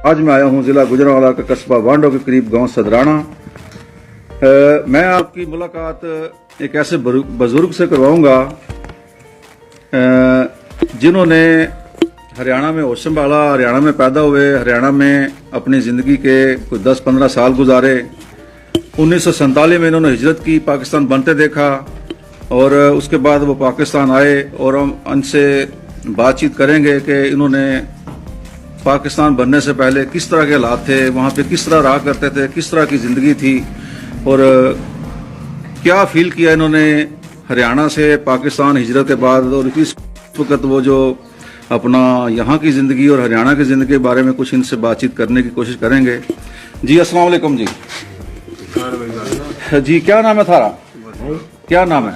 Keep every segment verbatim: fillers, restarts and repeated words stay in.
आज मैं आया हूं जिला गुजरांवाला का कस्बा वांडो के करीब गांव सदराना। अ, मैं आपकी मुलाकात एक ऐसे बरु-, बुजुर्ग से करवाऊंगा, अ, जिन्होंने हरियाणा में होश संभाला, हरियाणा में पैदा हुए, हरियाणा में अपनी ज़िंदगी के कोई दस पन्द्रह साल गुजारे। उन्नीस सौ सैंतालीस में इन्होंने हिजरत की, पाकिस्तान बनते देखा और उसके बाद वो पाकिस्तान आए और हम उनसे बातचीत करेंगे कि इन्होंने पाकिस्तान बनने से पहले किस तरह के हालात थे, वहाँ पे किस तरह रहा करते थे, किस तरह की ज़िंदगी थी और क्या फील किया इन्होंने हरियाणा से पाकिस्तान हिजरत के बाद, और इस वक्त वो जो अपना यहाँ की ज़िंदगी और हरियाणा की ज़िंदगी के बारे में कुछ इनसे बातचीत करने की कोशिश करेंगे। जी, अस्सलाम वालेकुम जी। जी, क्या नाम है थारा? क्या नाम है?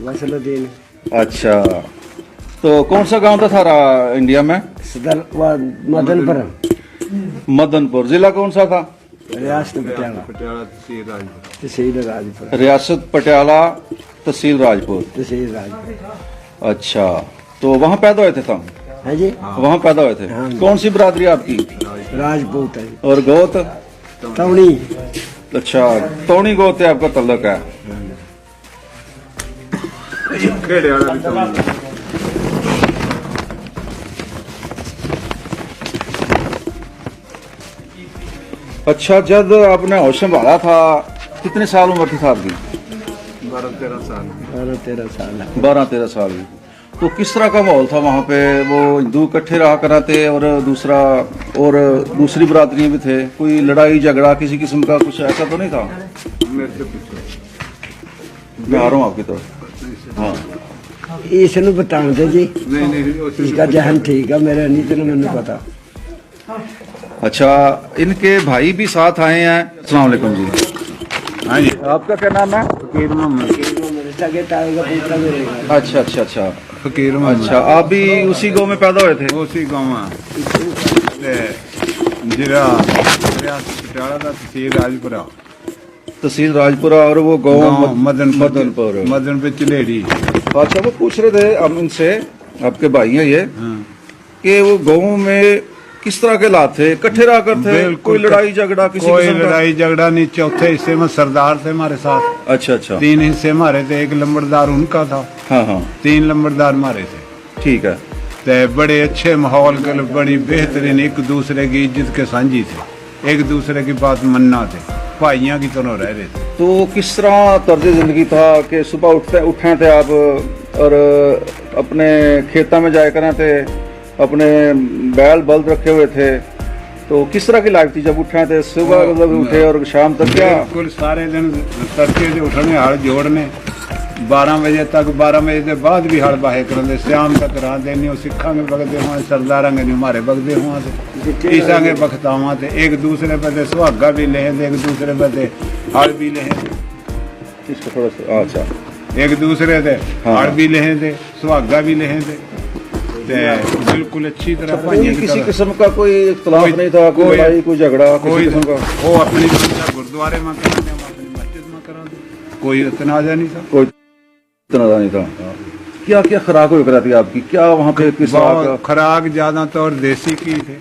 वसलुद्दीन। अच्छा, तो कौन सा गांव था थारा इंडिया में? सदर, वा, मदनपुर। मदनपुर। जिला कौन सा था? रियासत पटियाला। पटियाला, तहसील राजपुर। तहसील राजपुर। रियासत पटियाला, तहसील राजपुर। तहसील राजपुर। अच्छा, तो वहाँ पैदा हुए थे तुम? हाँ जी। वहाँ पैदा हुए थे। हाँ जी। कौन सी बरादरी आपकी? राजपूत है। और गोत? तौणी। अच्छा, तौणी गोत है आपका, तल्लक है। हाँ जी। खेड़े वाला भी तो। अच्छा, जब आपने होश संभाला था, कितने साल उम्र थी था आपकी? बारह तेरह साल। बारह तेरह साल। बारह तेरह साल। तो किस तरह का माहौल था वहाँ पे? वो हिंदू इकट्ठे रहा करा थे और दूसरा, और दूसरी बरादरी भी थे, कोई लड़ाई झगड़ा किसी किस्म का कुछ ऐसा तो नहीं था? मेरे से पूछो। मैं आ रहा हूँ आपकी तरफ। हाँ। इसने बताऊं तो जी, नहीं, नहीं, वो इसका जहन ठीक है, मेरा नहीं तो मैंने पता। अच्छा, इनके भाई भी साथ आए हैं। अस्सलाम वालेकुम जी। हाँ जी। आपका क्या नाम है? फकीर मोहम्मद। सगे ताए का पोता मेरे। अच्छा, अच्छा, अच्छा। फकीर मोहम्मद। अच्छा, आप भी उसी गांव में पैदा हुए थे? उसी गांव में। ते जिला, रियासत पटियाला दा, तहसील राजपुरा। तहसील राजपुरा और वो गांव गांव मद-, मदनपुर। मदनपुर। मदनपुर चलेड़ी। अच्छा, वो पूछ रहे थे हम इनसे, आपके भाई हैं ये, हाँ। कि वो गांव में किस तरह के हालात थे, इकट्ठे रहा करते, बिल्कुल, कोई लड़ाई झगड़ा किसी कोई किस्म का? लड़ाई झगड़ा नहीं। चौथे हिस्से में सरदार थे हमारे साथ। अच्छा, अच्छा। तीन हिस्से हमारे थे, एक लंबरदार उनका था। हाँ, हाँ। तीन लंबरदार हमारे थे। ठीक है। ते बड़े अच्छे माहौल के, बड़ी बेहतरीन, एक दूसरे की इज्जत के सांझी थे, एक दूसरे की बात मानना थे, भाइयां की तरह रह रहे थे। तो किस तरह तर्ज जिंदगी था कि सुबह उठते, उठे थे आप और अपने खेतों में जाया करें थे, अपने बैल बलद रखे हुए थे, तो किस तरह की लाइफ थी जब उठे थे सुबह, मतलब, उठे और शाम तक क्या? बिल्कुल, सारे दिन तड़के से उठने, हल जोड़ने, बारह बजे तक, बारह बजे के बाद भी हल बाहे करते, शाम तक रात दिन नहीं, सिखांगे बगदे हुआ, सरदारांगे नहीं, मारे बगदे हुआ थे, ईसांगे बखतावा थे, एक दूसरे पे थे सुहागा भी लेहे थे, एक दूसरे पे थे हल भी लेहे थे। इसको थोड़ा सा, अच्छा। एक दूसरे थे हाँ। हल भी लेहे थे, सुहागा भी लेहे थे। ते बिल्कुल अच्छी तरह अच्छा, भाइयों कोई की किसी तरह। किस्म का कोई इख्तलाफ कोई, नहीं था, कोई कोई, लड़ाई, कोई झगड़ा, किसी कोई, किस्म का? वो अपनी पूजा गुरुद्वारे में कराते, हम अपनी मस्जिद में कराते। कोई तनाजा नहीं था। कोई तनाजा नहीं था। हाँ। क्या, क्या खुराक हुआ करती आपकी? क्या वहाँ पे किस बहुत तरह का? खुराक ज्यादातर देसी घी थे।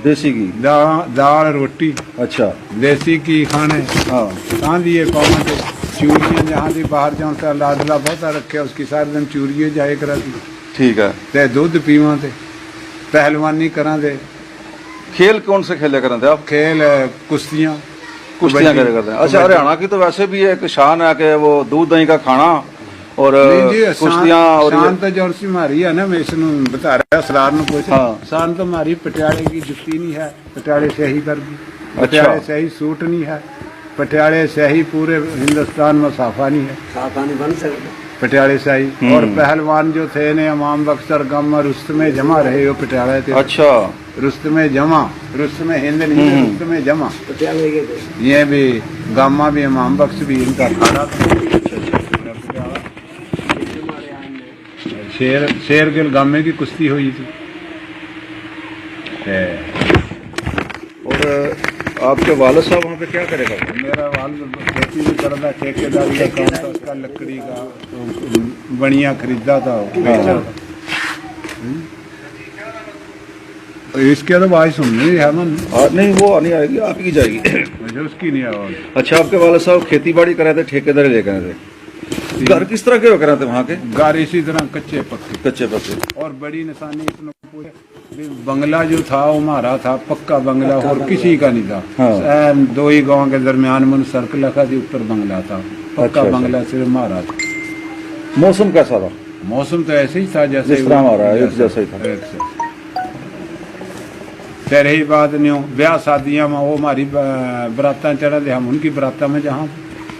देसी घी? दा-, दाल, रोटी। अच्छा। देसी घी खाने। हाँ। कांदी ये पावा थे। चूरियां जहाँ थी बाहर जाऊँ तो लाडला बहुत रखे, उसकी सारे दिन चूरिये जाए करा थी। ठीक है। ते दूध पीवा थे, पहलवानी करा थे। खेल कौन से खेले करते आप? खेल, अ, कुश्तियाँ, कुश्तियाँ कबड्डी। खेले करते हैं। अच्छा, कबड्डी। हरियाणा की तो वैसे भी एक शान है कि वो दूध दही का खाना और नहीं जी, शान, कुश्तियाँ और ये शान तो जौन सी मारी है ना, मैं इसनू बता रहा, असरार नू पूछ। हाँ। शान तो मारी पटियाले की जुत्ती नहीं है, पटियाले से ही कर दी। अच्छा। पटियाले से ही सूट नहीं है, पटियाले से ही पूरे हिंदुस्तान में साफा नहीं है। साफा नहीं बन सकता। पटियाले से ही। हम्म। और पहलवान जो थे ने इमाम बख्तर गम और उस समय जमा रहे हो पटियाले थे। अच्छा। रुस्तमे जमा, रुस्तमे हिंद नहीं, हम्म। रुस्तमे जमा। पटियाले के थे। ये भी गामा भी इमाम बख्श भी इनका अखाड़ा था। शेर, शेर के गामे की कुश्ती हुई थी। ते और आपके वालिद साहब वहाँ पे क्या करे करते? मेरा वालिद खेती भी करता, ठेकेदारी का काम था उसका, लकड़ी का, बनिया खरीदा था, बेचा था। हम्म। इसके तो आवाज सुन नहीं है मन। हाँ, नहीं, वो नहीं आएगी, आप ही की जाएगी। अच्छा, उसकी नहीं आवाज। अच्छा, आपके वाले साहब खेती बाड़ी करे थे, ठेकेदारी लेकर आए थे। घर किस तरह के हो करे थे वहाँ के? घर इसी तरह कच्चे पक्के। कच्चे पक्के। और बड़ी निशानी इसमें पूरे, बंगला जो था वो हमारा था, पक्का बंगला, और किसी का नहीं था। हाँ। ऐन दो ही गांव के दरमियान में सड़क लगा थी, ऊपर बंगला था, पक्का। अच्छा, अच्छा। बंगला सिर्फ हमारा था। मौसम कैसा था? मौसम तो ऐसे ही था जैसे जिस तरह हमारा है, एक जैसा ही था। एक से। ते रही बात न्यू ब्याह शादियां में वो हमारी ब-, बरातां चढ़ा दे, हम उनकी बरातां में जहाँ।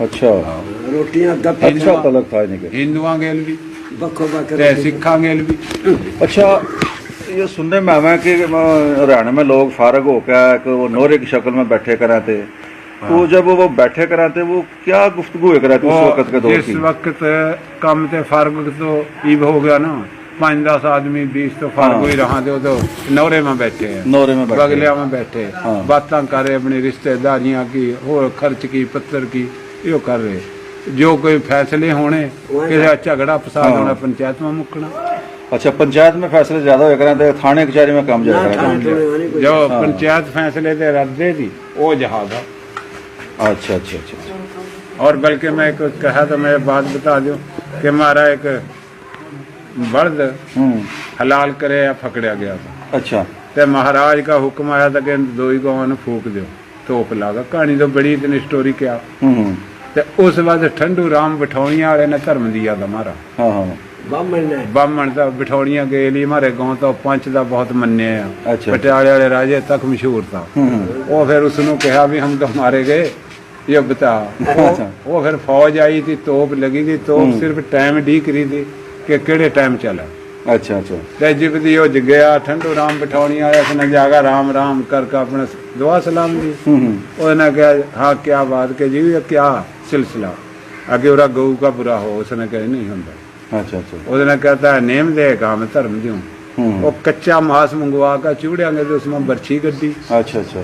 अच्छा। हाँ। रोटियां दब अच्छा हिंदुआ-, तलक था इनके। हिंदुआ गेल भी। बखो बखो ते रोटी। सिखा गेल भी। अच्छा, ये सुनने में आवा कि, अ, हरियाणा में लोग फारग होकर कि वो नोरे की शक्ल में बैठे करें थे। तो हाँ। जब वो बैठे करा थे, वो क्या गुफ्तगू होया करा थी उस वो वक्त के दौर जिस की? वक्त काम ते फारग तो इब हो गया ना, पाँच दस आदमी, बीस तो फारग हाँ। ही रहा थे, वो तो नौरे में बैठे हैं, नौरे में बैठे बगलिया हैं। में बैठे हैं, हाँ। बातां कर रहे अपनी रिश्तेदारियां की, और खर्च की, पत्तर की, यो कर रहे। जो कोई फैसले होने, वहीं किसी का झगड़ा फसाद हाँ। होना, पंचायत में मुकना। अच्छा, पंचायत में फैसले ज्यादा होया करें थे, थाने कचहरी में कम ज्यादा ना, करें थे। थाने थोड़े होने कोई। जो हाँ। पंचायत फैसले दे रद्दे थी, वो जहाज। अच्छा, अच्छा, अच्छा, अच्छा। और बल्कि मैं एक कहा तो मैं बात बता दूं कि हमारा एक बल्द हम्म। हलाल करे या पकड़ा गया था। अच्छा। ते महाराज का हुक्म आया था कि इन दो ही गांवां ने फूक दो, तोप लागा। कहानी तो बड़ी इतनी स्टोरी क्या। हम्म। ते उस वक्त ठंडू राम बिठौनिया वाले ने धर्म दिया था हमारा। हाँ, हाँ। बामण ने। बामण तो बिठौनिया के लिए हमारे गांव तो पंच का बहुत मन्ने है। अच्छा। पटियाले वाले राजे तक मशहूर था। हम्म। वो फिर उसने कहा भी हम तो मारे गए, ये बता। वो, अच्छा। वो फिर फौज आई थी, तोप लगी थी, तोप हम्म। सिर्फ टाइम डीक रही थी कि केड़े टाइम चला। अच्छा, अच्छा। ते जिब दी हो गया, ठंडू राम बिठौनी आया, उसने जाकर राम राम करके अपने दुआ सलाम दी। हम्म, हम्म। उसने कहा, "हाँ, क्या बात के जी, ये क्या सिलसिला?" आगे उरा गऊ का बुरा हो, उसने कहा, "नहीं होता।" अच्छा, अच्छा। उसने कहता है, "नेम दे काम धर्म द्यूं।" हम्म। वो कच्चा मांस मंगवा का चूड़िया के तो उसमें बर्छी गड्डी। अच्छा, अच्छा।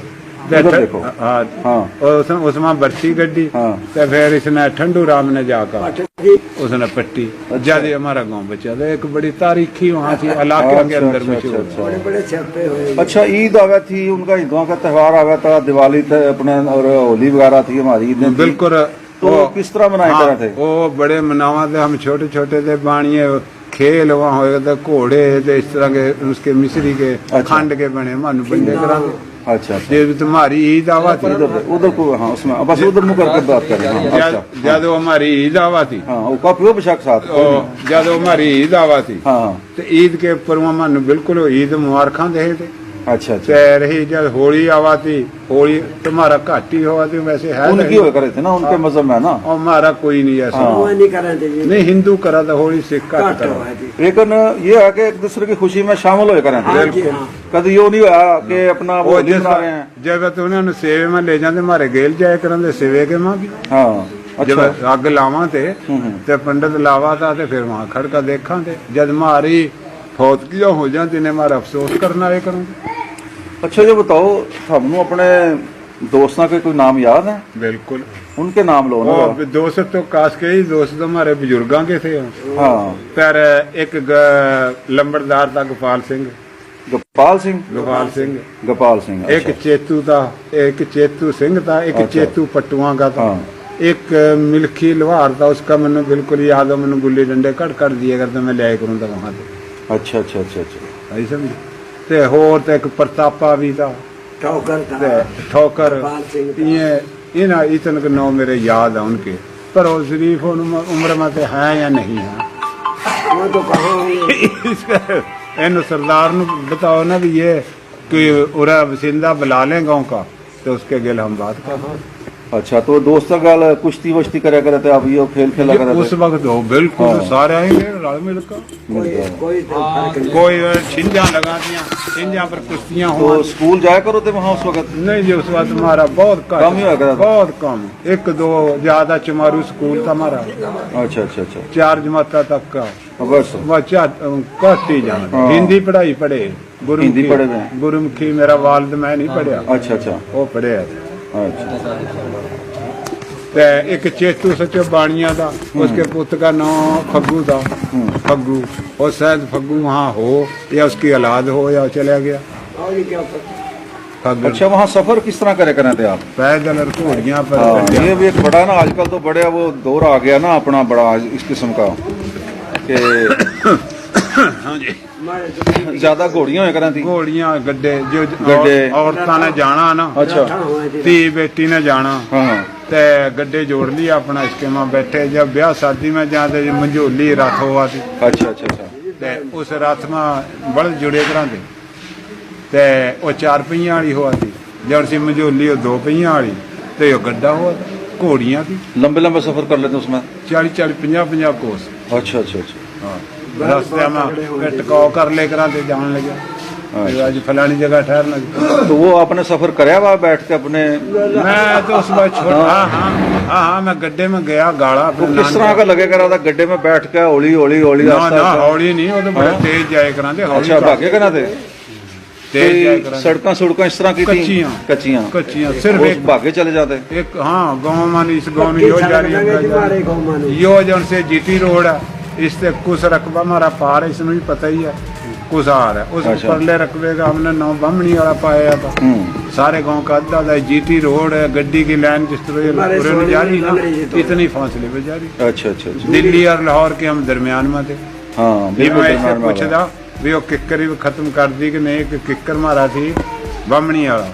ते उधर ठ-, देखो। हाँ। हाँ। और उसमें, उसमें बर्छी गड्डी। हाँ। ते फिर इसने ठंडू राम ने जाकर पट्टी। उसने पट्टी। अच्छा। जद हमारा गांव बचा था, एक बड़ी तारीखी वहाँ थी, इलाके के अच्छा, अंदर अच्छा, मशहूर। अच्छा, अच्छा। बड़े, बड़े छापे हुए। अच्छा, ईद आवे थी, उनका हिंदुओं का त्यौहार आवे था, दिवाली थे अपने, और होली वगैरह थी हमारी ईद थी। बिल्कुल। तो वो किस तरह मनाए हाँ, करा थे? वो बड़े मनावा थे, हम छोटे छोटे थे, बाणिए खेल वहाँ होए थे, घोड़े थे, इस तरह के उसके मिश्री के अच्छा। खंड के बने, मानू बंदे करा थे। अच्छा, अच्छा। ये भी तुम्हारी ईद आवा थी। उधर, उधर को, हाँ, उसमें, बस उधर मुकर के बात करें, हाँ, जद, अच्छा। जद वो हमारी ईद आवा थी। हाँ, वो काफी वो पोशाक साथ। ओ, जद वो हमारी ईद आवा थी। हाँ, हाँ। तो ईद के ऊपर वो मानू बिल्कुल ईद मुबारखां दे थे। अच्छा, अच्छा। ते रही जब होली आवा थी, होली तुम्हारा घाटी होवा थी, वैसे है उनकी नहीं। होया करे थे ना, उनके हाँ। मजहब में ना। और हमारा कोई नहीं ऐसा। हाँ। वो नहीं करा थे जी। नहीं, हिंदू करा था, होली सिख घट घट करा। होवा थी। लेकिन ये है कि एक दूसरे की खुशी में शामिल होया करें थे। हाँ जी, बिल्कुल। हाँ। कभी यो नहीं होया कि अपना वो वो होली जिस मना रहे हैं। जब तो उन्हें सेवे में ले जाते, हमारे गेल जाए करते सेवे के माँ भी। हाँ, अच्छा। जब आग लावा थे, हम्म, हम्म। ते पंडित लावा था, ते फिर वहाँ खड़ का देखा थे। जद मारी फौतगियां हो जाती ने, मारा अफसोस करना ये करूँ। अच्छा, ये बताओ, थानू अपने दोस्तां के कोई नाम याद है? बिल्कुल। उनके नाम लो ना ओ, जरा। दोस्त तो खास के ही, दोस्त तो हमारे बुजुर्गां के थे। हाँ। पर एक ग-, लंबड़दार था गोपाल सिंह। गोपाल सिंह? गोपाल सिंह। गोपाल सिंह, एक अच्छा। चेतू था, एक चेतू सिंह था, एक अच्छा। चेतू पट्टुआ का था। हाँ। एक मिल्खी लोहार था, उसका मैंने बिल्कुल याद है, मैंने गुल्ली डंडे कट कट दिए करते, मैं ले करूँ था वहाँ से। अच्छा, अच्छा, अच्छा, अच्छा। भाई समझे? ते होर ते एक प्रतापा भी था। ठोकर था। ते ठोकर। गोपाल सिंह था। ये, इन्हें, इतन के नाम मेरे याद है उनके। पर वो शरीफ उन उम्र में ते हैं या नहीं है? वो तो कहाँ होंगे? इसका, इन सरदार ने बताओ ना भी ये कोई उरा वसिंदा बुला लें गांव का, तो उसके गेल हम बात कर। अच्छा, तो दोस्त गल कुश्ती वश्ती करे करे थे आप, यो खेल खेला ये करे उस थे? वक्त हो, बिल्कुल, हाँ। सारे आएंगे रल मिल कर। कोई, कोई तो फर्क नहीं। कोई छिंजा लगा दिया, छिंजा पर कुश्तियां तो हुआ। स्कूल जाया करो थे वहाँ उस वक्त? नहीं जी, उस वक्त हमारा बहुत कम कम। ही होया करता था। बहुत कम, एक दो ज्यादा चमारू स्कूल था हमारा। अच्छा, अच्छा, अच्छा। चार जमाता तक का। बस। वह चा-, कट ही जाना। हाँ। हिंदी पढ़ाई पढ़े। गुरुमुखी, हिंदी पढ़े हुए हैं। गुरुमुखी मेरा वालिद, मैं नहीं पढ़या। अच्छा, अच्छा। वो पढ़े है। अच्छा। ते एक चेतू सचो बाणिया था, हम्म। उसके पुत का नाम फग्गू था। हम्म। फग्गू। और शायद फग्गू वहाँ हो या उसकी औलाद हो या चला गया। और ये क्या होता है? खग्गर। अच्छा, वहाँ सफर किस तरह करे करते आप? पैदल और घोड़ियाँ पर हाँ, चढ़ ये जाना। भी एक बड़ा ना, आजकल तो बड़े वो दौर आ गया ना अपना, बड़ा इस किस्म का कि हाँ जी। ज्यादा घोड़ियां होया करें थी। घोड़ियां, गड्ढे, जो गड्ढे। औ-, औरतां ने जाना ना, अच्छा। धी बेटी ने जाना, हाँ, हाँ। ते गड्ढे जोड़ लिया अपना, इसके में बैठे। जब ब्याह शादी में जाते, मंझोली रथ हुआ थी। अच्छा, अच्छा, अच्छा। ते उस रथ में बलद जुड़े कराते। ते वो चार पहिया वाली हुआ थी, जड़ सी मंझोली वो दो पहिया वाली, ते यो गड्ढा हुआ था, घोड़ियां थी। लंबे लंबे सफर कर लेते उसमें? चालीस चालीस, पचास पचास कोस। अच्छा, अच्छा, अच्छा। हाँ। रास्ते में फिर टिकाव कर लेकर आते जान लगे। अच्छा। आज फलानी जगह ठहरना। तो वो आपने सफर करया हुआ बैठ के अपने? मैं तो उस बार छोटा, हाँ, हाँ, हाँ, हाँ, मैं गड्ढे में गया, गाला वो अपने किस नान तरह का। का लगे करा था गड्ढे में बैठ के, हौली, हौली, हौली, ना, आस्ता, ना, आस्ता? हौली नहीं, वो तो बड़े हाँ। तेज जाए कराते, हौली अच्छा, चढ़ भागे के। कराते? तेज कोई जाया करें। सड़कां सुड़कां इस तरह की थी? कच्चियां। कच्चियां। कच्चियां, सिर्फ उस एक भागे चले जाते। एक, हाँ, गांव मानी, इस गांव में यो जा रही है, यो जन से जीटी रोड है, इससे कुछ रकबा हमारा पार है, इसमें भी पता ही है, कुछ आ रहा है। उस अच्छा। परले रकबे का हमने नाम बामणी वाला पाया था। हम्म। सारे गांव का आधा आधा जीटी रोड है, गड्डी की लाइन जिस तरह ये हमारे उरे में सोनी जा रही ना, लग रही है तो। इतनी फासले पे जा रही। अच्छा, अच्छा, अच्छा। दिल्ली और लाहौर के हम दरमियान में थे। हाँ, ये बिल्कुल मैं इससे दरमियान में आ गया। पूछता, भी वो किक्कर ही खत्म कर दी कि नहीं, कि किक्कर मारा थी बामणी वाला,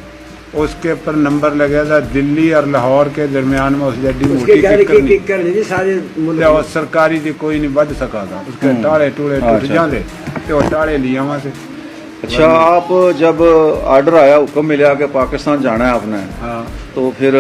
उसके ऊपर नंबर लगे था दिल्ली और लाहौर के दरमियान में, उस जड्डी उसके मोटी घर किक्कर की नहीं। किक्कर नहीं थी, सारे मुल्क तो में। सरकारी थी, कोई नहीं बज सका था, उसके हम्म। टाले टूले हाँ, टूट अच्छा। जाते, तो वो टाले लिया वहाँ से। अच्छा, आप जब ऑर्डर आया, हुक्म मिला कि पाकिस्तान जाना है आपने, हाँ। तो फिर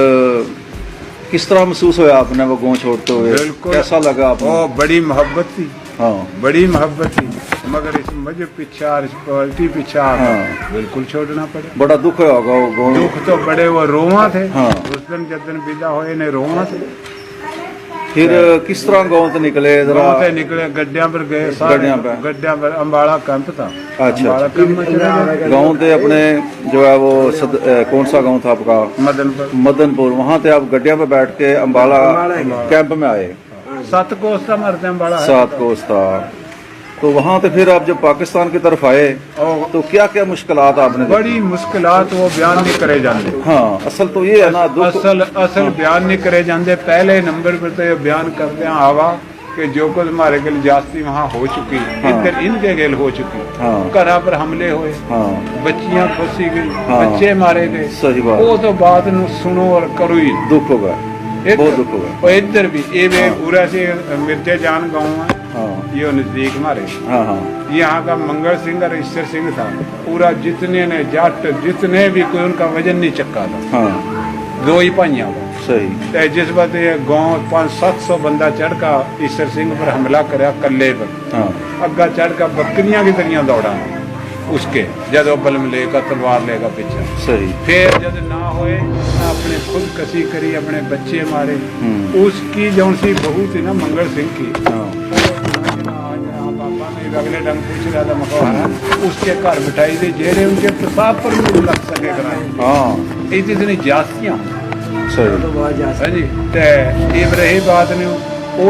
किस तरह महसूस होया आपने वो गांव छोड़ते हुए? बिल्कुल। कैसा लगा आपने? ओ, बड़ी मोहब्बत थी। हाँ। बड़ी मोहब्बत थी, मगर इस मजहब पीछे, रिस्पॉन्सिबिलिटी पीछे आकर हाँ। बिल्कुल छोड़ना पड़ा। बड़ा दुख होया होगा वो गांव? दुख तो बड़े, वो रोवा थे। हाँ। उस दिन, जिस दिन विदा हुए ने, रोवा थे। फिर किस तरह गांव से निकले जरा? गांव से निकले, गड्डियां पर गए सारे। गड्डियां पे। गड्डियां पर, अंबाला कैंप था। अच्छा, अंबाला अच्छा। कैंप में चले गए। गांव से अपने जो है वो सद-, अ, कौन सा गांव था आपका? मदनपुर। मदनपुर। वहां से आप गड्डियां पे बैठ के अंबाला अंबाला। कैंप में आए। सात कोस था हमारे ते अंबाला है। सात कोस था। तो वहाँ तो फिर आप जब पाकिस्तान की तरफ आए, ओ। तो क्या-क्या मुश्किलात आपने देखी? बड़ी मुश्किलात, वो बयान नहीं करे जाते। हाँ, असल तो ये है ना, दुख। असल, असल हाँ। बयान नहीं करे जाते। पहले नंबर पर तो ये बयान करते हैं आवा कि जो कुछ हमारे के लिए ज्यादती वहाँ हो चुकी, हाँ। इधर इनके गेल हो चुकी, हाँ। घरां पर हमले हुए, हाँ। बच्चियां खोसी गई, हाँ। बच्चे मारे गए। सही बात। वो तो बात नु सुनो और करो ही। दुख होगा, एक बहुत दुख होगा। और इधर भी ये वे हाँ। उरा से मिर्जे जान गाँव है। हाँ। ये नजदीक मारे। हाँ, हाँ। यहाँ का मंगल सिंह और ईश्वर सिंह था। पूरा जितने ने जट, जितने भी कोई उनका वजन नहीं चक्का था। हाँ। दो ही भाइयां का। सही। ते जिस वक्त ये गांव पाँच सत्त सौ बंदा चढ़ का ईश्वर सिंह पर हमला करया कल्ले पर। हाँ। अग्गा चढ़ का बकरियां की तरियां दौड़ा उसके। जद वो बलम लेकर, तलवार लेकर पीछे। सही। फिर जद ना होए, ना अपने खुद कसी करी, अपने बच्चे मारे। हम्म। उसकी जौन सी बहू थी ना मंगल सिंह की, हाँ। आज हाँ बाबा ने अगले ढंग पूछ रहा था, मखो है ना, उसके घर बिठाई दे, जेड़े उनके पेशाब पर भी लग सके करा। हाँ। इतनी जास्तियाँ। सही। हाँ जी, ते इब रही बात नहीं,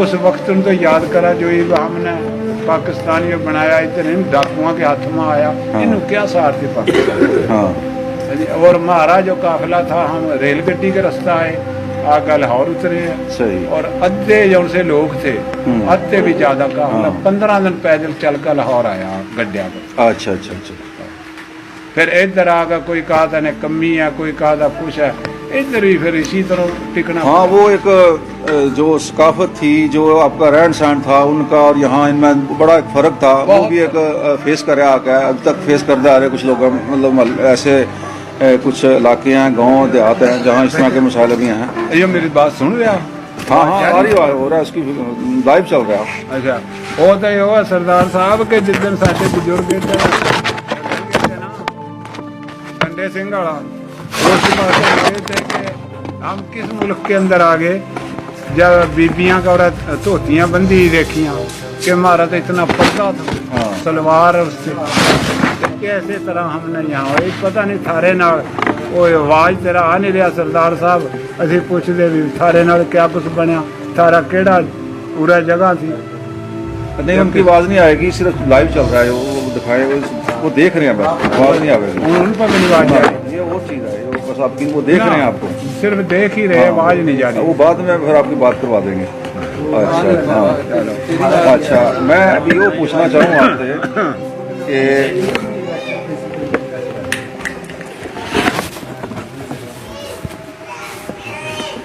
उस वक्त तो याद करा जो इब हमने पाकिस्तानियों बनाया, इतने डाकुओं के हाथ में आया, हाँ। इन्हों क्या सार थी पाकिस्तान? हाँ। हाँ जी, और हमारा जो काफिला था, हम रेलगड्डी के रास्ता आए, आगे लाहौर उतरे हैं। सही। और अद्धे जो उनसे लोग थे, हम्म। अद्धे भी ज्यादा काफिला हाँ। पन्द्रह दिन पैदल चल कर लाहौर आया गड्डिया पर। अच्छा, अच्छा, अच्छा। फिर इधर आकर कोई कहा था ने कमी है, कोई कहा था कुछ है, इधर भी फिर इसी तरह टिकना हाँ, पड़ा। वो एक, अ, जो सकाफत थी, जो आपका रहन सहन था उनका और यहाँ इनमें बड़ा एक फ़र्क था, वो बहुत। भी एक, अ, फेस कर रहा है, अभी तक फेस करते आ रहे कुछ लोग, मतलब मल-, ऐसे, अ, कुछ इलाके हैं, गांव, देहात हैं, जहाँ इस तरह के मसाइल भी हैं। ये मेरी बात सुन रहे हैं? हाँ, हाँ, आ रही है, हो रहा है, उसकी लाइव चल रहा है। अच्छा, वो तो ये हुआ सरदार साहब के जिस दिन साढ़े बुजुर्ग थे ना, डंडे सिंह वाला, उस बात में ये थे कि हम किस मुल्क के अंदर आ गए, जब बीबियां का और धोतियां बंदी ही देखियां कि हमारा तो इतना पर्दा था, हाँ। सलवार और उससे, तो कैसे तरह हमने यहाँ, ये पता नहीं थारे नाल, वो आवाज तेरा आ नहीं रहा सरदार साहब, ਅਸੀਂ ਪੁੱਛਦੇ ਵੀ थारे नाल क्या कुछ बनया, थारा केड़ा उरा जगह थी? नहीं, उनकी आवाज नहीं आएगी, सिर्फ लाइव चल रहा है, वो, वो दिखाए, वो वो देख रहे हैं बस, आवाज नहीं आ रही। उन, उन पर मेरी आवाज नहीं आ रही। ये और चीज़ है, ये बस आपकी, वो देख ना, रहे हैं आपको। सिर्फ देख ही रहे, हाँ। आवाज नहीं जा रही। वो बाद में फिर आपकी बात करवा देंगे। अच्छा, हाँ। अच्छा, मैं अभी वो पूछना चाहूँगा आपसे कि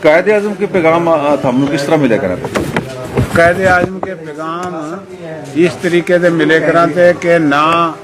कायदे आजम के पैगाम, अ, थानू किस तरह मिले करें? कायदे आजम के पैगाम इस तरीके से मिले करें थे कि ना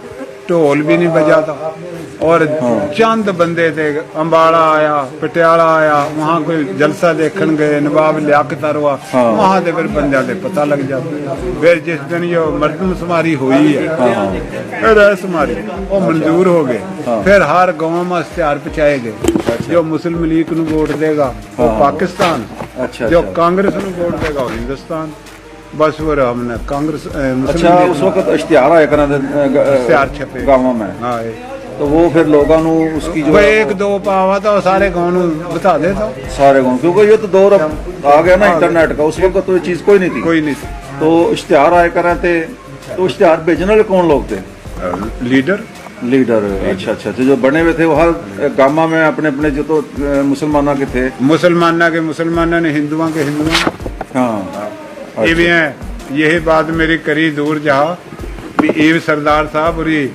ढोल भी नहीं बजाता और हाँ। चंद बंदे थे, अंबाला आया, पटियाला आया, वहाँ कोई जलसा देखण गए, नवाब लियाकत अरवा, हाँ। वहाँ दे फिर बंदे दे पता लग जाता। फिर जिस दिन ये मर्दमशुमारी हुई है, हाँ, हाँ। रायशुमारी, वो मंजूर हो गए। हाँ। फिर हर गांव में इश्तिहार पहुँचाए गए, अच्छा। जो मुस्लिम लीग नू वोट देगा, वो हाँ। पाकिस्तान, अच्छा, जो अच्छा। कांग्रेस नू वोट देगा, वो हिंदुस्तान। बस वो रहा, हमने कांग्रेस, अ, मुस्लिम अच्छा, लीग उस वक्त इश्तिहार आया करें थे, अ, ग-, अ, इश्तिहार छपे। गाँवों में। हाँ, ये। तो वो फिर लोगों नू उसकी जो भाई, एक दो पावा था, सारे गाँव नू बता देता। सारे गाँव, क्योंकि ये तो दौर अब आ गया ना हाँ। इंटरनेट का, उस वक्त तो ये चीज़ कोई नहीं थी। कोई नहीं थी। तो इश्तिहार आया करें थे, तो इश्तिहार भेजने वाले कौन लोग थे? अ, लीडर। लीडर, अच्छा, अच्छा, अच्छा, जो बने हुए थे वो हर गामा में अपने, अपने जो तो, अ, मुसलमाना के थे। मुसलमाना के मुसलमाना ने, हिंदुआ के हिंदुआ। हाँ। ये भी अच्छा। हैं, यही बात मेरी करी दूर जा, भी ईव सरदार साहब और ये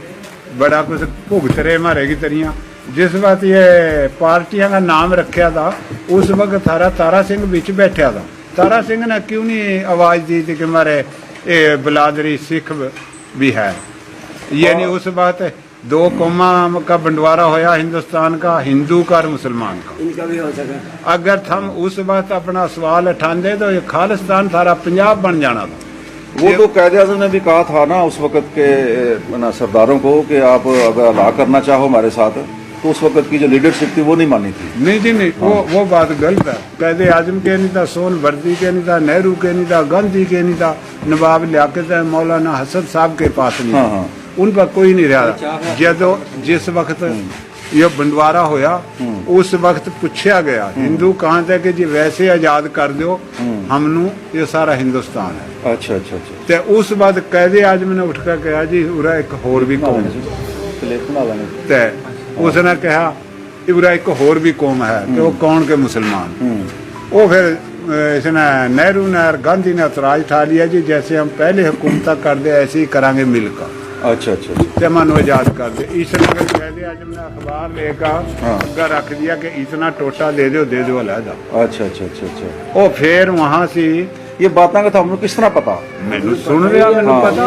बड़ा कुछ भुगत रहे मारे की तरियां। जिस वक्त ये पार्टियां का नाम रखा था, उस वक्त थारा तारा सिंह बीच बैठा था। तारा सिंह ने क्यों नहीं आवाज दी थी कि मारे ये बिलादरी सिख भी है? यानी उस वक्त दो कौमां का बंटवारा होया हिंदुस्तान का, हिंदू का और मुसलमान का। इनका भी हो सके। अगर थम उस वक्त अपना सवाल उठाते तो ये खालिस्तान सारा पंजाब बन जाना था। वो ये तो कायदे आजम ने भी कहा था ना उस वक्त के, ए, ना सरदारों को कि आप अगर अला करना चाहो हमारे साथ, तो उस वक्त की जो लीडरशिप थी वो नहीं मानी थी। नहीं जी, नहीं, वो, हाँ। वो बात गलत है। कायदे आजम के नहीं था, सोहनवर्दी के नहीं था, नेहरू के नहीं था, गांधी के नहीं था, नवाब लियाकत है, मौलाना हसन साहब के पास नहीं हाँ, था। हाँ। उन पर कोई नहीं रहा। अच्छा, हाँ। जदों जिस वक्त हम्म। ये बंटवारा होया, हम्म। उस वक्त पूछा गया, हम्म। हिंदू कहाँ थे कि जी वैसे आजाद कर दो, हम्म। हमनू ये सारा हिंदुस्तान है। अच्छा, अच्छा, अच्छा। ते उस बाद कायदे आजम ने उठ कर कहा, "जी, उरा एक होर भी कौम है।" प्लेट बना लेने। ते हाँ। उसने कहा, "उरा एक होर भी कौम है।" ते वो हम्म। कौन के? मुसलमान। हम्म। वो फिर, अ, इसने, नेहरू ने और गांधी ने एतराज उठा लिया, "जी, जैसे हम पहले हुकूमत करते, ऐसे ही करांगे मिलकर।" अच्छा, अच्छा, अच्छा। ते मानू आजाद कर दे। इसने फिर कायदे आजम ने अखबार लेकर हाँ। अगर रख दिया कि इतना टोटा दे दो, दे दो अलहदा। अच्छा, अच्छा, अच्छा, अच्छा। वो फिर वहाँ से ये बातां का थानू किस तरह पता? मैनू सुन रहा, मैनू हाँ। पता।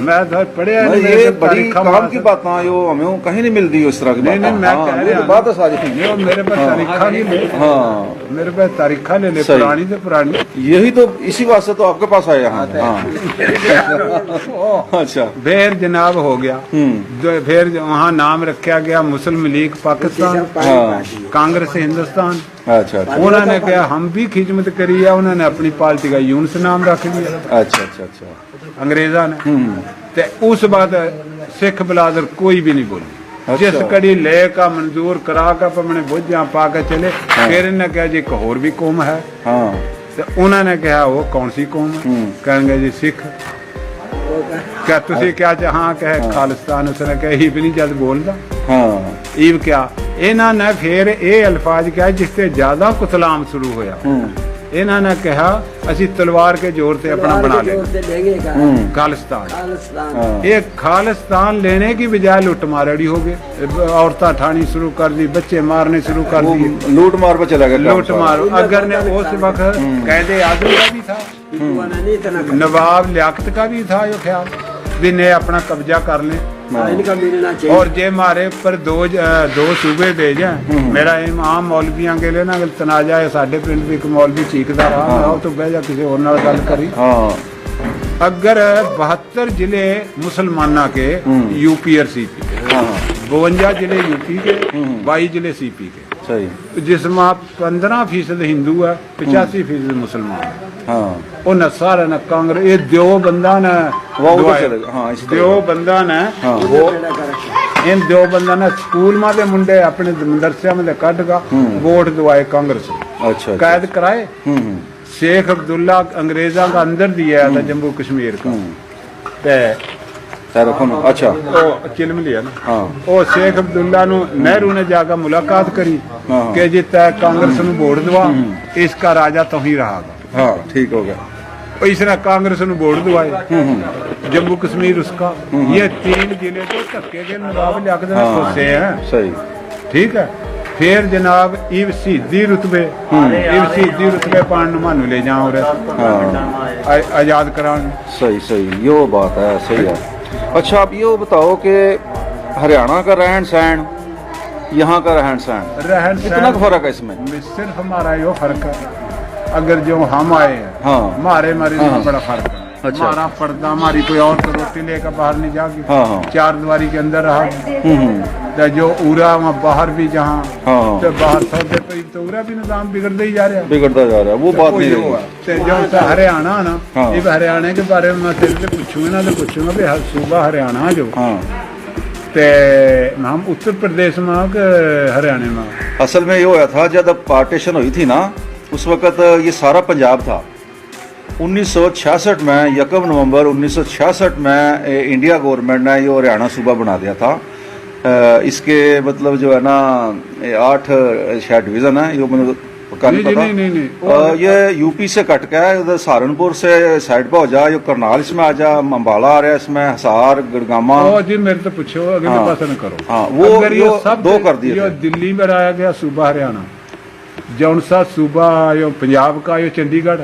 मैं तो पढ़िया नहीं, नहीं, मेरे ये तो बड़ी तारीखां काम की बात है। बातां, यो हमें कहीं नहीं मिलती इस तरह की नहीं, बातां। नहीं, मैं हाँ, कह ये रहा तो बात है सारी। नहीं, वो मेरे पे हाँ। तारीखां नहीं ले। हाँ। मेरे पे तारीखां ले ले, सही। पुरानी से पुरानी। यही तो, इसी वास्ते तो आपके पास आया हम। हाँ। अच्छा। फिर जनाब हो गया। हम्म। जो फिर वहाँ नाम रखा गया मुस्लिम लीग पाकिस्तान, हाँ। कांग्रेस हिंदुस्तान। अच्छा, अच्छा। उन्होंने कहा हम भी खिदमत करी है, उन्होंने अपनी पार्टी का यूनुस नाम रख लिया। अच्छा, अच्छा, अच्छा। अंग्रेजा ने। हम्म। ते उस बाद सिख बिलादर कोई भी नहीं बोली। अच्छा। जिस कड़ी ले का मंजूर करा के अपने बोझियां पा के चले, हाँ। फिर इन्हें कहा जी एक होर भी कौम है। हाँ। ते उन्होंने कहा वो कौन सी कौम है? हम्म। कहेंगे जी सिख। क्या तुसी क्या चाह, हाँ, कहे हाँ। खालिस्तान, उसने कहा, "इब नहीं जद बोलदा।" हाँ। इब क्या? इन्होंने फिर ये अल्फाज क्या जिससे ज्यादा कुतलाम शुरू होया। हम्म। इन्होंने कहा, "असी तलवार के जोर से अपना तलवार बना के लेंगे।" जोर से लेंगे का। हम्म। खालिस्तान। खालिस्तान। हाँ। ये खालिस्तान लेने की बजाय लुट मार अड़ी हो गए। औरतां ठानी शुरू कर दी, बच्चे मारने शुरू कर वो दिए। लूट मार पे चला गया काम लूट सारा। मार। अगर ने उस वक्त हम्म। कायदे आजम का भी था। हम्म। नवाब लियाकत का भी था यो ख्याल भी ने अपना कब्जा कर ले। हाँ। इनका मिलना चाहिए। और जे मारे पर दो ज-, अ, दो सूबे दे जाए, हम्म। मेरा इम-, आम मौलवियां के लिए ना अगर तनाजा है, साडे पिंड भी एक मौलवी चीकदा रहा, हाँ। आओ तो बह जा किसी और नाल गल करी। हाँ। अगर बहत्तर जिले मुसलमाना के हम्म। यूपी और सीपी के, हाँ। बवंजा जिले यूपी के, हम्म। बाई जिले सीपी के। सही। जिसमें पन्द्रह फीसद हिंदू है, पचासी फीसद मुसलमान है। हाँ। उन्हें सारे ने कांग्रेस, ये दो बंदा ने वो उधर दुआए। चले गए। हाँ, इस तरह। दो बंदा ने हाँ। वो, इन दो बंदा ने स्कूल में दे मुंडे अपने मदरसिया में दे कट का हम्म। वोट दवाए कांग्रेस। अच्छा, अच्छा, कैद अच्छा। कराए। हम्म, हम्म। शेख अब्दुल्ला अंग्रेजा का अंदर दिया था हम्म। जम्मू कश्मीर का। हम्म। ते शाहरुख खान, अच्छा। ओ चिलम लिया ना। हाँ। ओ शेख अब्दुल्ला नु नेहरू ने जाकर मुलाकात करी हाँ, हाँ। कि जी तै कांग्रेस नु वोट दवा, हम्म। इसका राजा तो ही रहा। हाँ, ठीक हो गया। और इसने कांग्रेस नु वोट दवाए। हम्म, हम्म। जम्मू कश्मीर उसका। हम्म, हम्म। ये तीन जिले तो धक्के के नवाब लिया के हाँ, खोसे हैं। सही। ठीक है। फिर जनाब इब शहीदी रुतबे, हम्म। इब शहीदी रुतबे पान नु मानू ले जाओ रे। हाँ। आ-, आजाद करान। सही, सही, यो बात है, सही है। अच्छा, आप यो बताओ कि हरियाणा का रहन सहन, यहाँ का रहन सहन, रहन कितना सहन कुछ फर्क है इसमें? सिर्फ हमारा यो फर्क है, अगर जो हम आए हैं, हाँ। हमारे, हमारे हाँ। में बड़ा फर्क है। अच्छा। हमारा पर्दा, हमारी कोई औरत रोटी लेकर बाहर नहीं जागी, हाँ, हाँ। चार दीवारी के अंदर रहा। हम्म, हम्म। तो जो उरा वहाँ बाहर भी जहाँ, हाँ, हाँ। तो बाहर सौदे पे तो उरा भी निजाम बिगड़ते ही जा रहा है। बिगड़ता जा रहा है, वो तो बात वो नहीं यो रही। है। ते जो सा हरियाणा ना, हाँ। इब हरियाणा के बारे में मैं तेरे से पूछूंगा ना, तो पूछूंगा भी हर सूबा हरियाणा जो। हाँ। ते हम उत्तर प्रदेश में के हरियाणा में? असल में ये होया था, जब पार्टीशन हुई थी ना, उस वक्त ये सारा पंजाब था। उन्नीस सौ छियासठ में, यकम नवंबर उन्नीस सौ छियासठ में, ए, इंडिया गवर्नमेंट ने ये हरियाणा सूबा बना दिया था। अ, इसके मतलब जो है ना, ये आठ शायद डिवीजन है, ये मुझे पक्का नहीं नहीं, जी, पता। नहीं, नहीं, नहीं। अ, ये यूपी से कट के है, उधर सहारनपुर से साइड पे हो जा, ये करनाल इसमें आ जा, अम्बाला आ रहा है इसमें, हिसार, गुड़गामा। ओ जी, मेरे तो पूछो, अगले हाँ। पासे न करो। हाँ, वो अगर ये यो सब दो कर दिए यो थे। दिल्ली में रहा गया सूबा हरियाणा, जौन सा सूबा यो पंजाब का, यो चंडीगढ़।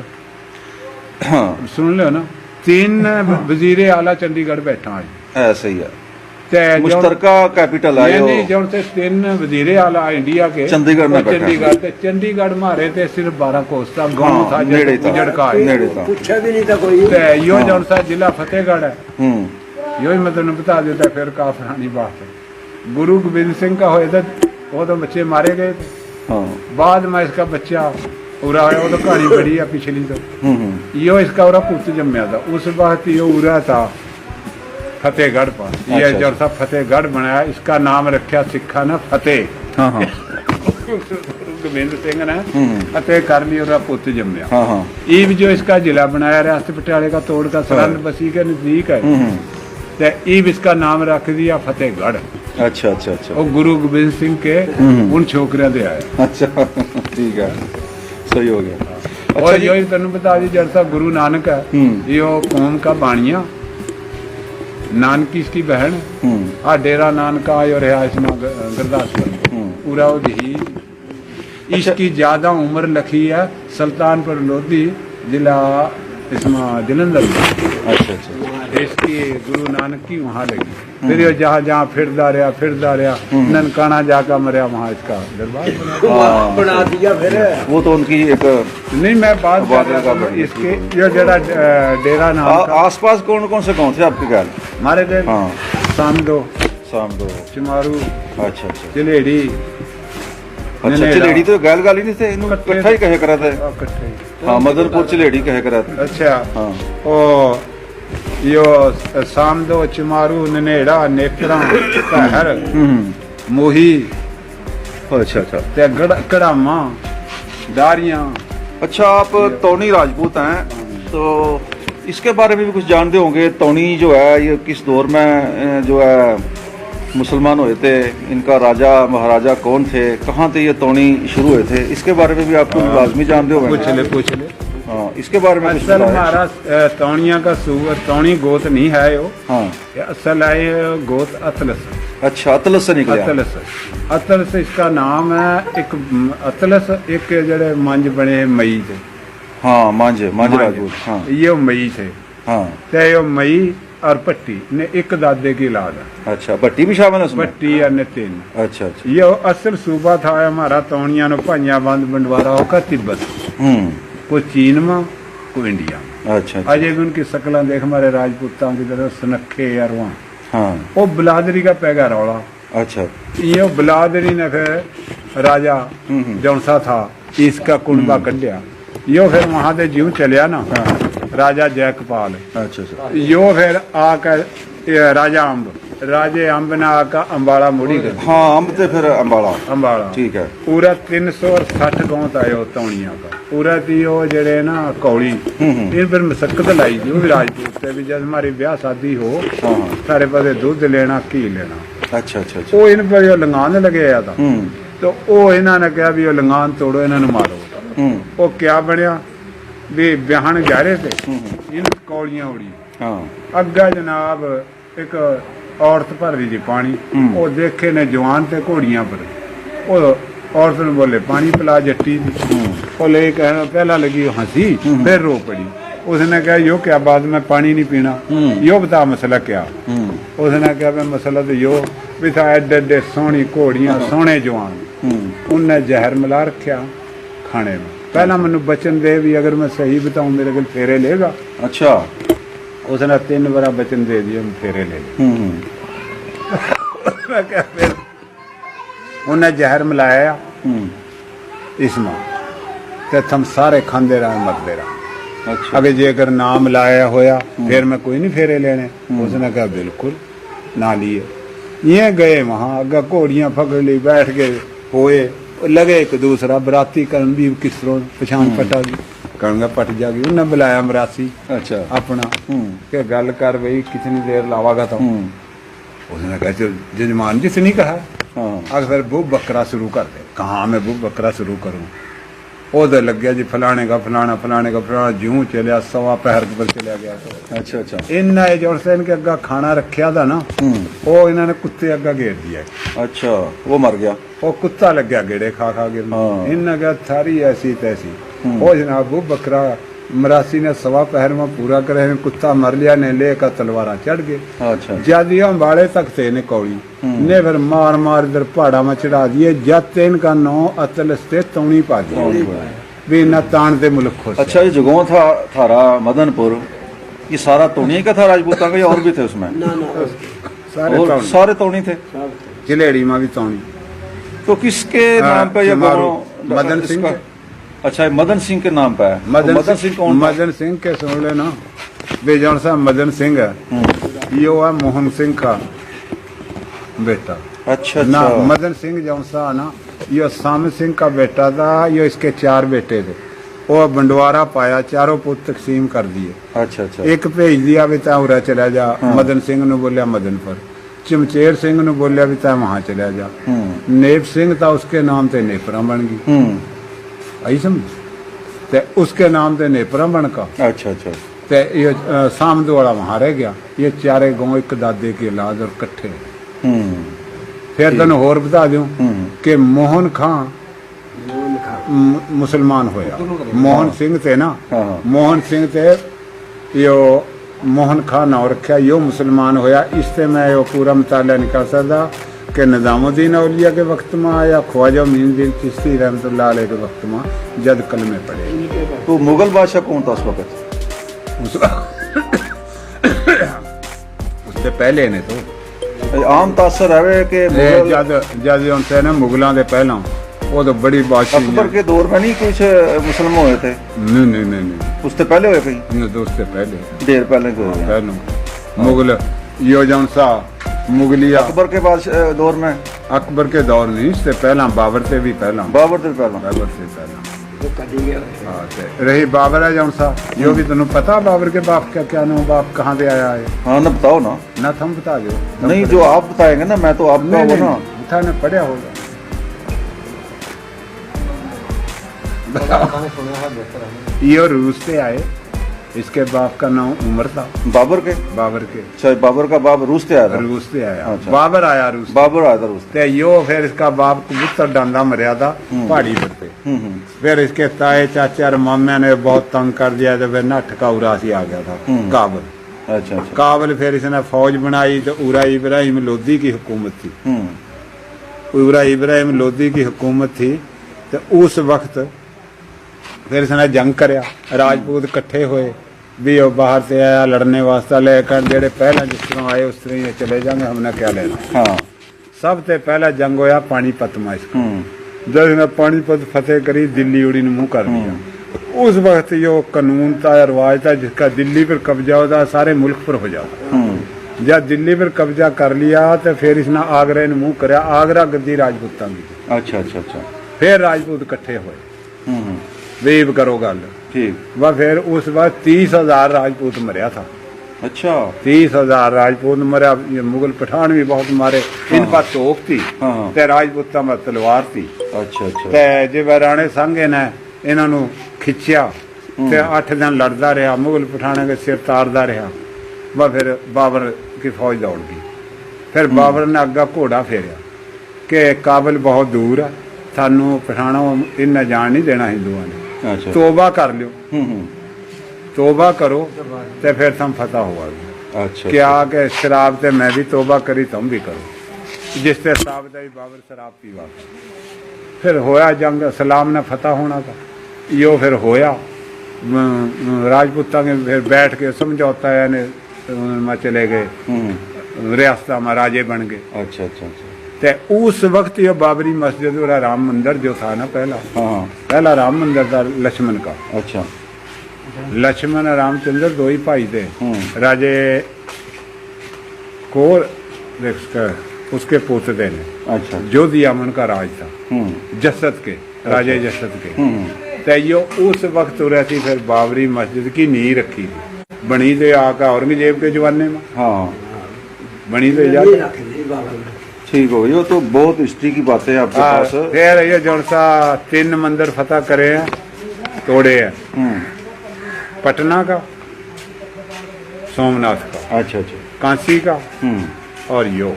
हाँ। सुन लो ना, तीन वजीर आला चंडीगढ़ बैठा है। ऐ सही है। ते जो मुश्तरका कैपिटल है नहीं, यो। नहीं, जो उनसे तीन वजीर आला इंडिया के, चंडीगढ़ में वो बैठा है। चंडीगढ़, ते चंडीगढ़ मारे ते सिर्फ बारह कोस था, गाँव हाँ, था, नेड़े जैसे था, उजड़ का है। नेड़े था। पूछा भी नहीं था कोई। ते यो हाँ। जो उनसा जिला फतेहगढ़ है, हम्म। यो ही मैं तुमने बता देता, फिर काफरानी बात है। गुरु गोबिंद सिंह का होए तो वो तो बच्चे मारे गए थे। हाँ। बाद में इसका बच्चा पूरा आया, वो तो कहानी बड़ी है पिछली तो। हम्म, हम्म। यो इसका उरा पुत जम्या था, उस वक्त यो उरा था फतेहगढ़ पर। ये अच्छा, जब अच्छा। सा फतेहगढ़ बनाया, इसका नाम रखा सिखा ने फतेह। हाँ, हाँ। गुरु गोबिंद सिंह ने हम्म। फतेह कर लिया, उरा पुत जम्या। हाँ, हाँ। ईब जो इसका जिला बनाया रियासत पटियाले का तोड़ का सरहद हाँ। बसी के नजदीक है। हम्म, हम्म। ते ईब इसका नाम रख दिया फतेहगढ़। अच्छा, अच्छा, अच्छा। वो गुरु गोबिंद सिंह के हम्म। उन छोकरियां दे आया। अच्छा, ठीक है, सही हो गया। अच्छा और जी। यो ही तन्नू बता दी, जैसा गुरु नानक है, हम्म। यो कौम का बाणिया, नानकी इसकी बहन, हम्म। आ डेरा नानका आयो रहा इसमें ग-, गुरदासपुर। हम्म। उराव जी ही अच्छा। इसकी ज्यादा उम्र लखी है सुल्तानपुर लोधी, जिला इसमें जलंधर में। अच्छा, अच्छा। इसकी गुरु नानक की वहाँ लगी। हम्म। फिर ये जहाँ, जहाँ फिरदा रहा, फिरदा रहा, हम्म। ननकाना जाकर मरया, वहाँ इसका दरबार बना। हाँ। बना दिया फिर। वो तो उनकी एक नहीं, मैं बात कर वादे रहा का था बड़ी इसके, थी। ये जरा, अ, डेरा नाम आ-, का। आसपास कौन कौन से गांव थे आपके ख्याल? हमारे थे हाँ। सामदो, सामदो। चिमारू, अच्छा, अच्छा। चिलेड़ी, अच्छा, ननेड़ा। चिलेड़ी तो गैल गाल ही नहीं थे, इन्हों इकट्ठे। इकट्ठा ही कहे करा था। हाँ, इकट्ठे ही। हाँ, मदनपुर चिलेड़ी कहे करा था। अच्छा। हाँ। ओ, यो सामदो, चिमारू, ननेड़ा, नेकड़ा, पहर, हम्म। मोही, अच्छा, अच्छा। ते गढ़-, कढ़ामा, दारियां। अच्छा, आप तौनी राजपूत हैं, तो इसके बारे में भी कुछ जानते होंगे। तौनी जो है, ये किस दौर में, अ, जो है, मुसलमान हुए थे, इनका राजा महाराजा कौन थे, कहाँ थे ये तौनी शुरू हुए थे, इसके बारे में भी आप कुछ हाँ। लाजमी जानते होंगे। पूछ ले, पूछ ले। हाँ, इसके बारे में कुछ असल बताएं। हमारा, अ, तौनिया का सू-, तौनी गोत नहीं है यो। हाँ। ये असल है, ये गोत अतलस। अच्छा, अतलस से निकले आप? अतलस। अतलस इसका नाम है, एक, अम, अतलस, एक जड़े मंज बने मई थे। हाँ, मंज, मंज मंज। राजपूत, हाँ। ये मई थे। हाँ। ते यो मई और भट्टी ने एक दादे की औलाद है। अच्छा, भट्टी भी शामिल है उसमें? भट्टी और नितिन। अच्छा, अच्छा। ये असल सूबा था हमारा तौनिया ने भाइयां बंद बंटवारा होकर तिब्बत। हम्म। कोई चीन में, कोई इंडिया में। अच्छा, अच्छा। अजय भी उनकी शकलां देख, हमारे राजपूतां की तरह सुनखे यार वहाँ। हाँ। वो बिलादरी का पैगा रौला। अच्छा। यो बिलादरी ने फिर राजा हम्म, हम्म। जौन सा था, इसका कुणबा हम्म। कढ़िया। यो फिर वहां से ज्यों चलिया ना, हाँ। राजा जयकपाल। अच्छा, अच्छा। यो फिर आके, ये राजा अम्ब। राजे अंब ना आका अंबाला मुड़ी गए। हाँ, अंब ते फिर अंबाला। अंबाला। ठीक है। पूरा तीन सौ और साठ गांव था यो तौनिया का। पूरा ती यो जेड़े ना कौड़ी, हम्म, हम्म। इन पर मशक्कत लाई थी, वो भी राजपूत थे, भी जब हमारी ब्याह शादी हो, हाँ, हाँ। सारे पासे दूध लेना, घी लेना। अच्छा, अच्छा, अच्छा। वो इन पर यो लंगान लगे आया था। हम्म। तो वो इन्होंने कहा भी यो लंगान तोड़ो, इन्होंने मारो। हम्म। वो क्या बनया, भी ब्याहन जा रहे थे, हम्म, हम्म। इन कौड़ियां उड़ी। हाँ। अग्गा जनाब एक औरत भर रही थी पानी, हम्म। वो देखे ने जवान ते घोड़ियां पर, वो औरत ने बोले, "पानी पिला जट्टी।" हम्म। वो ले कहना, पहला लगी हंसी, हम्म। फिर रो पड़ी। उसने कहा, "यो क्या बात, मैं पानी नहीं पीना, हम्म। यो बता मसला क्या?" हम्म। उसने कहा, "मैं मसला तो यो भी था, एडे एडे सोहनी घोड़ियां, हाँ। सोहने जवान, हम्म। उनने जहर मिला रखा खाने में। पहला मैंने वचन दे भी, अगर मैं सही बताऊं, मेरे को फेरे लेगा।" अच्छा। उसने तीन बार वचन दे दिया, मैं फेरे ले ले। हम्म, हम्म। मैं क्या फिर उन्हें जहर मिलाया हम्म। इसमें, ते थम सारे खांदे रहे, मरते रहे। अच्छा। अगर जेकर नाम लाया होया, हम्म। फिर मैं कोई नहीं फेरे लेने। हम्म। उसने कहा, "बिल्कुल, ना लिए।" ये गए वहां, अगर घोड़ियां पकड़ ली, बैठ के होए, लगे एक दूसरा बराती करन भी, किस तरह पछाण हम्म। पटा गई, कहूँगा पट जागी। उन्हें बुलाया मरासी अच्छा। अपना, हम्म। के गल कर भाई, कितनी देर लावागा तो। हम्म। उसने कहा, "चल, जजमान जिस नहीं कहा, हाँ। अगर फिर वो बकरा शुरू कर दे।" कहाँ मैं वो बकरा शुरू करूँ? वो तो लग गया जी, फलाने का फलाना, फलाने का फलाना, ज्यों चलिया, सवा पहर पर चला गया। तो अच्छा, अच्छा। इन्ना ये जो से इनके अग्गा खाना रखा था ना, हम्म। वो इन्होंने कुत्ते अग्गा घेर दिया। अच्छा, वो मर गया। वो कुत्ता लग गया गेड़े खा खा के। हाँ। इन्ना क्या थारी ऐसी तैसी। हम्म। वो जनाब वो बकरा मरासी ने सवा पहर में पूरा करे, कुत्ता मर लिया, ने लेकर तलवारा चढ़ गए। अच्छा। जद ये अंबाले तक थे ने कौड़ी, हम्म। ने फिर मार मार इधर पहाड़ा में चढ़ा दिए, जद ते इनका नौ अतल से तौनी पा दिया। तौनी पा दिया। भी ना तान ते मुल्क खुश। अच्छा, ये जगहों था, थारा मदनपुर, ये सारा तौनी का था राजपूतां का या और भी थे उसमें? ना, ना, और सारे और तौनी। सारे तौनी थे? सारे तौनी। जलेड़ी में भी तौनी। तो किसके हाँ, नाम पे ये जमारू, गाँव, मदन सिंह इसका? के। अच्छा, ये मदन सिंह के नाम पे है। तो मदन मदन सिंह, सिंह कौन था? मदन सिंह के सुन लेना, बेजान साहब मदन सिंह है। हम्म। यो है मोहन सिंह का बेटा। अच्छा, ना, अच्छा। मदन सिंह जौन सा है ना, यो साम सिंह का बेटा था, यो इसके चार बेटे थे। वो बंटवारा पाया, चारों पुत तकसीम कर दिए। अच्छा, अच्छा। एक भेज दिया, "भी तै उरा चला जा।" हाँ। मदन सिंह ने बोलिया, "मदन पर।" चमचेर सिंह ने बोलिया, "भी तै वहां चला जा।" हम्म। नेप सिंह था, उसके नाम ते नेपरा बन गई। हम्म। आई समझ? ते उसके नाम ते नेपरा बन का। अच्छा, अच्छा। ते ये, अ, सामद वाला वहां रह गया। ये चारे गांव एक दादे की औलाद और कट्ठे। हम्म। फिर ठीक। तने होर बता दूं हम्म। कि मोहन खां मोहन खां। मु-, मुसलमान होया। मोहन हाँ। सिंह थे ना, हाँ, हाँ। मोहन सिंह थे, यो मोहन खां नाम रखा, यो मुसलमान होया। इससे मैं यो पूरा मुताला निकाल सकता कि निजामुद्दीन औलिया के वक्त में आया, ख्वाजा मोइनुद्दीन चिश्ती रहमतुल्लाह अलैह के वक्त में जद कलमे पड़े। तो मुगल बादशाह कौन था उस वक्त? उस, उससे पहले ने तो आम तासर है कि ए, मुगल जद, जद उनसे ना मुगलां दे पहला, वो तो बड़ी बादशाही अकबर है। के दौर में नहीं कुछ मुसलमान हुए थे? नहीं, नहीं, नहीं, नहीं। उससे पहले हुए कहीं? नहीं, तो उससे पहले। ढेर पहले के हुए हाँ, हैं। पहले। हाँ। मुगल, यो जौन सा मुगलिया अकबर के बाद, अ, दौर में? अकबर के दौर नहीं, इससे पहला, बाबर से भी पहला। बाबर से पहला। बाबर से पहला। हाँ, ते रही बाबर है जौन सा, यो भी तन्नू पता बाबर के बाप का क्या नाम, बाप कहाँ से आया है? हाँ, ना बताओ ना। ना थम बता दो। थम नहीं, जो आप बताएंगे ना, मैं तो आपका नहीं, वो नहीं, ना। नहीं, उठा ना पड़ा होगा। बताओ। यो रूस से आए, इसके बाप का नाम उमर था। बाबर के? बाबर के। अच्छा, बाबर का बाप रूस से आया था? रूस से आया। अच्छा। बाबर आया रूस से। बाबर आया था रूस से। ते यो फिर इसका बाप कबूतर डांदा मरया था हम्म। पहाड़ी पर पे। हम्म, हम्म। फिर इसके ताए, चाचे और मामे ने बहुत तंग कर दिया, तो फिर नठ का उरा सी आ गया था, हम्म। काबुल। अच्छा, अच्छा। काबुल फिर इसने फौज बनाई, तो उरा इब्राहिम लोदी की हुकूमत थी। हम्म। उरा इब्राहिम लोदी की हुकूमत थी, तो उस वक्त फिर इसने जंग करया, राजपूत इकट्ठे होए, भी वो बाहर से आया लड़ने वास्ते, लेकिन जेड़े पहले जिस तरह आए, उस तरह ही चले जाएंगे, हमने क्या लेना। हाँ। सबसे पहला जंग होया पानीपत में इसका। हम्म। जब इसने पानीपत फतेह करी, दिल्ली उड़ी ने मुंह कर दिया। हम्म। उस वक्त यो कानून था, रिवाज था, जिसका दिल्ली पर कब्जा होता, सारे मुल्क पर हो जाता। हम्म। जब दिल्ली पर कब्जा कर लिया तो फिर इसने आगरा ने मुंह करया, आगरा गद्दी राजपूतां की। अच्छा, अच्छा, अच्छा। फिर राजपूत इकट्ठे हुए। हम्म, हम्म। वे इब करो गल। ठीक। वह फिर उस वक्त तीस हजार राजपूत मरया था। अच्छा। तीस हजार राजपूत मरया, ये मुगल पठान भी बहुत मारे। हाँ, इन पर हाँ। तोप थी, हाँ, हाँ। ते राजपूतां पर तलवार थी। अच्छा, अच्छा। ते जिब राणे सांगे ने इन्हों खिंचया, हम्म। ते अठ दिन लड़दा रहा, मुगल पठाना के सिर तारदा रहा। वह फिर बाबर की फौज दौड़ गई। फिर हम्म। बाबर ने अग्गा घोड़ा फेरया कि काबल बहुत दूर है, थानू पठाना इन्हें जान नहीं देना हिंदुओं ने। अच्छा। तौबा कर लो, हम्म, हम्म। तौबा करो, ते फिर थम फतह होवागे। अच्छा, क्या अच्छा। कि शराब ते मैं भी तौबा करी, तुम भी करो। जिस ते शराब दा ही बाबर शराब पीवा। फिर होया जंग, इस्लाम ने फतह होना था, यो फिर होया। म-, म-, राजपूतां के फिर बैठ के समझौता, यानी उनमें चले गए, हम्म। रियासत में राजे बन गए। अच्छा, अच्छा, अच्छा। ते उस वक्त ये बाबरी मस्जिद और राम मंदिर जो था ना पहला, हाँ। पहला राम मंदिर था लक्ष्मण का। अच्छा। लक्ष्मण और रामचंद्र दो ही भाई थे। हम्म। राजे को, देख, उसके, उसके पोते ने। अच्छा। जोधिया में उनका राज था। हम्म। जसत के, राजे अच्छा। जसत के। हम्म। ते यो उस वक्त उरे थी फिर बाबरी मस्जिद की नींव रखी थी। बनी तो आका औरंगजेब के जमाने में। हाँ। बनी तो याद। ठीक हो, ये तो बहुत हिस्ट्री की बातें हैं आपके हाँ, पास। फिर ये जौन सा तीन मंदिर फतह करे हैं, तोड़े हैं। हम्म। पटना का, सोमनाथ का, अच्छा, अच्छा। काशी का हम्म। और यो,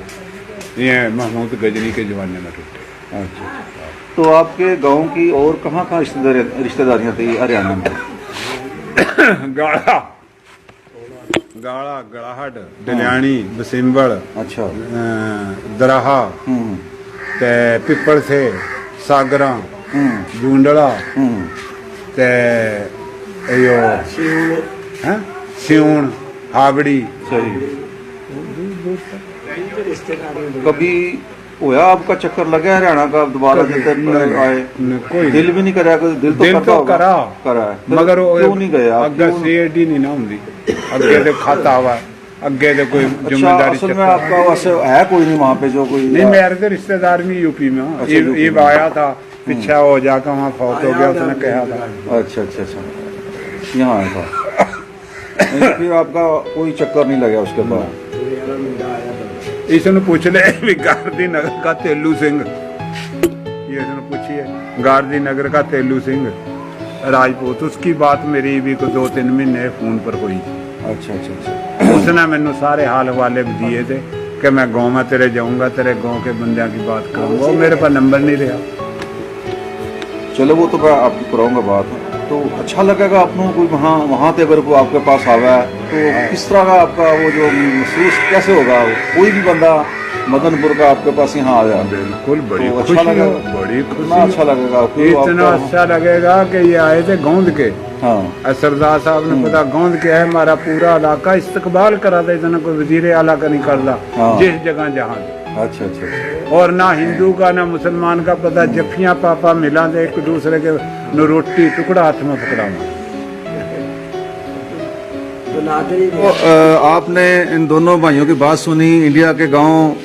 ये महमूद गजनी के जमाने में टूटे। अच्छा। तो आपके गांव की और कहाँ-कहाँ रिश्तेदार-, रिश्तेदारियाँ थी हरियाणा में? गाला, गाला, गलाहट, हम्म। डलियानी, बसिंबल, अच्छा। अ, दराहा, हम्म। ते पिपल से, सागरा, हम्म। जूंडला, हम्म। ते यो, हैं? सिउण, हाबड़ी। सही। कभी होया आपका चक्कर लगा हरियाणा का दोबारा कभी, जिधर नहीं, आए? नहीं, कोई दिल नहीं। भी नहीं करा, कोई दिल तो दिल करता तो होगा। करा, करा है। फिर मगर वो क्यों नहीं गया? अग्गे क्यों? सीआईडी नहीं ना होंदी, अग्गे तो खाता हुआ, अग्गे तो कोई अच्छा, जिम्मेदारी असल में चक्कर आपका वैसे है कोई नहीं वहाँ पे जो कोई नहीं, मेरे तो रिश्तेदार भी यूपी में, अच्छा, ये, यूपी ये में। आया था, हम्म। पीछे हो जाकर वहाँ फौत हो गया, उसने कहा था। अच्छा, अच्छा, अच्छा, यहाँ आया था। नहीं, फिर आपका कोई चक्कर नहीं लगा उसके बाद? इसने पूछ ले भी गांधी नगर का तेलू सिंह, ये इसने पूछिए, गांधी नगर का तेलू सिंह राजपूत, उसकी बात मेरी भी को दो तीन महीने फोन पर हुई। अच्छा, अच्छा, अच्छा। उसने मैनू सारे हाल हवाले भी दिए थे कि मैं गाँव में तेरे जाऊंगा, तेरे गाँव के बंदियां की बात करूंगा। वो मेरे पास नंबर नहीं रहा। चलो, वो तो मैं आपकी कराऊंगा बात। तो अच्छा लगेगा आपको कोई वहाँ, वहाँ पे अगर कोई आपके पास आवे तो हाँ। किस तरह का आपका वो जो महसूस कैसे होगा? कोई भी बंदा मदनपुर का आपके पास यहाँ आ जाए बिल्कुल, बड़ी तो अच्छा खुशी लगेगा। हो, बड़ी खुशी। इतना अच्छा लगेगा आपको, इतना आपका अच्छा लगेगा कि ये आए थे गोंद के। हाँ। और सरदार साहब ने हम्म। पता गोंद के है, हमारा पूरा इलाका इस्तकबाल करा था, इतना कोई वजीर आला का नहीं करता, हाँ। जिस जगह जहाँ। अच्छा, अच्छा। और ना हिंदू का, ना मुसलमान का पता, जफ्फियां पापा मिला दे एक दूसरे के, न रोटी टुकड़ा हाथ में पकड़ावा। तो, अ, आपने इन दोनों भाइयों की बात सुनी, इंडिया के गांव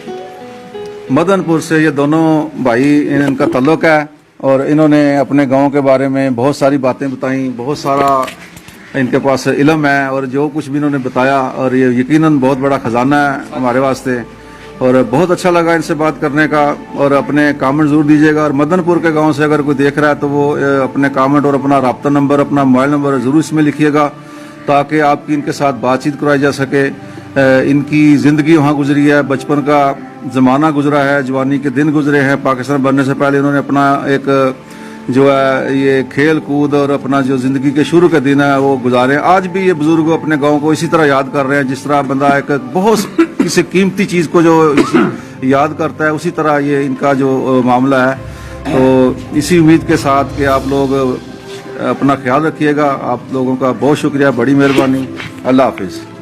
मदनपुर से ये दोनों भाई, इन-, इनका ताल्लुक है। और इन्होंने अपने गांव के बारे में बहुत सारी बातें बताई, बहुत सारा इनके पास इल्म है और जो कुछ भी इन्होंने बताया, और ये यकीनन बहुत बड़ा खजाना है हमारे वास्ते। और बहुत अच्छा लगा इनसे बात करने का, और अपने कमेंट ज़रूर दीजिएगा। और मदनपुर के गांव से अगर कोई देख रहा है तो वो, अ, अपने कमेंट और अपना राब्ता नंबर, अपना मोबाइल नंबर ज़रूर इसमें लिखिएगा। ताकि आपकी इनके साथ बातचीत कराई जा सके। अ, इनकी ज़िंदगी वहाँ गुजरी है, बचपन का ज़माना गुजरा है, जवानी के दिन गुजरे हैं। पाकिस्तान बनने से पहले इन्होंने अपना एक जो है ये खेल कूद और अपना जो ज़िंदगी के शुरू के दिन है वो गुजारे हैं। आज भी ये बुज़ुर्ग अपने गाँव को इसी तरह याद कर रहे हैं जिस तरह बंदा एक बहुत किसी कीमती चीज़ को जो इसी याद करता है, उसी तरह ये इनका जो, अ, मामला है। तो इसी उम्मीद के साथ कि आप लोग अपना ख्याल रखिएगा। आप लोगों का बहुत शुक्रिया, बड़ी मेहरबानी। अल्लाह हाफिज़।